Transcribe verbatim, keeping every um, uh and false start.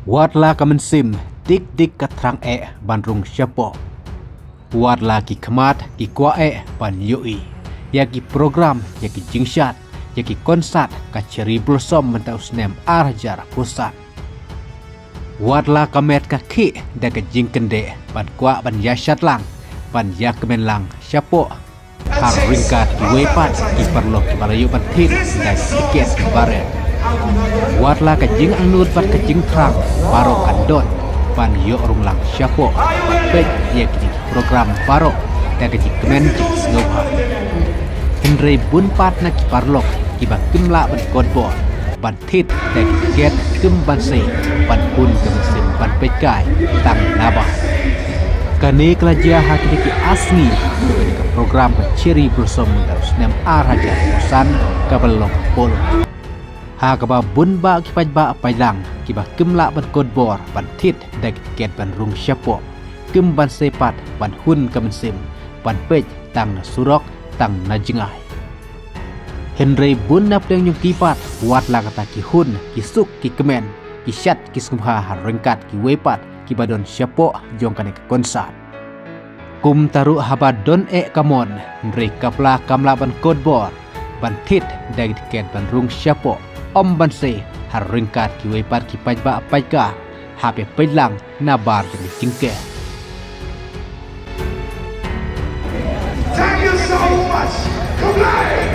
Wat la ka mynsiem dik dik ka thrang eh ban rung shapoh. Wat la ki khmat ki kwah eh ban ïohi ïa ki program, ïa ki jingshad, ïa ki konsert ka Cherry Blossom mynta u snem ar hajar arphew san. Wat la ka met ka khih da ka jingkyndit ban kwah ban ïashad lang, ban ïakmen lang shapoh ha ryngkat kiwei pat ki paralok kiba la ïoh ban thied da ki tiket kiba rit. Wat la ka jingangnud bad ka jingthrang baroh kan don ban ïoh rung lang shapoh ban peit ïa ki program baroh da ka jingkmen jingsngewbha. Hynrei bun pat na ki paralok kiba kim lah ban kot bor ban thied da ki tiket kum ban sei ban hun ka mynsiem ban peit kai tang nabar. Kane ka la jia ha kine ki ar sngi jong kane ka program ka Cherry Blossom mynta u snem ar hajar arphew san kaba la long ha Apollo, ha kaba bun bah ki paidbah paidlang kiba kim lah ban kot bor ban thied da ki tiket ban rung shapoh, kim ban sei pat ban hun ka mynsiem ban peit tang na surok tang na jngai. Hynrei bun na pdeng jong ki pat wat la kata ki hun, ki suk, ki kmen, ki shad, ki sngewbha ha ryngkat kiwei pat kiba don shapoh jong kane ka konsert. Kumta ruh haba don eh ka mon, hynrei ka pla kam lah ban kot bor ban thied da ki tiket ban rung shapoh, ym ban sei ha ryngkat kiwei pat ki paidbah paidkar, hap ïa peit lang nabar jong ki jingker. Thank you so much. Khublei.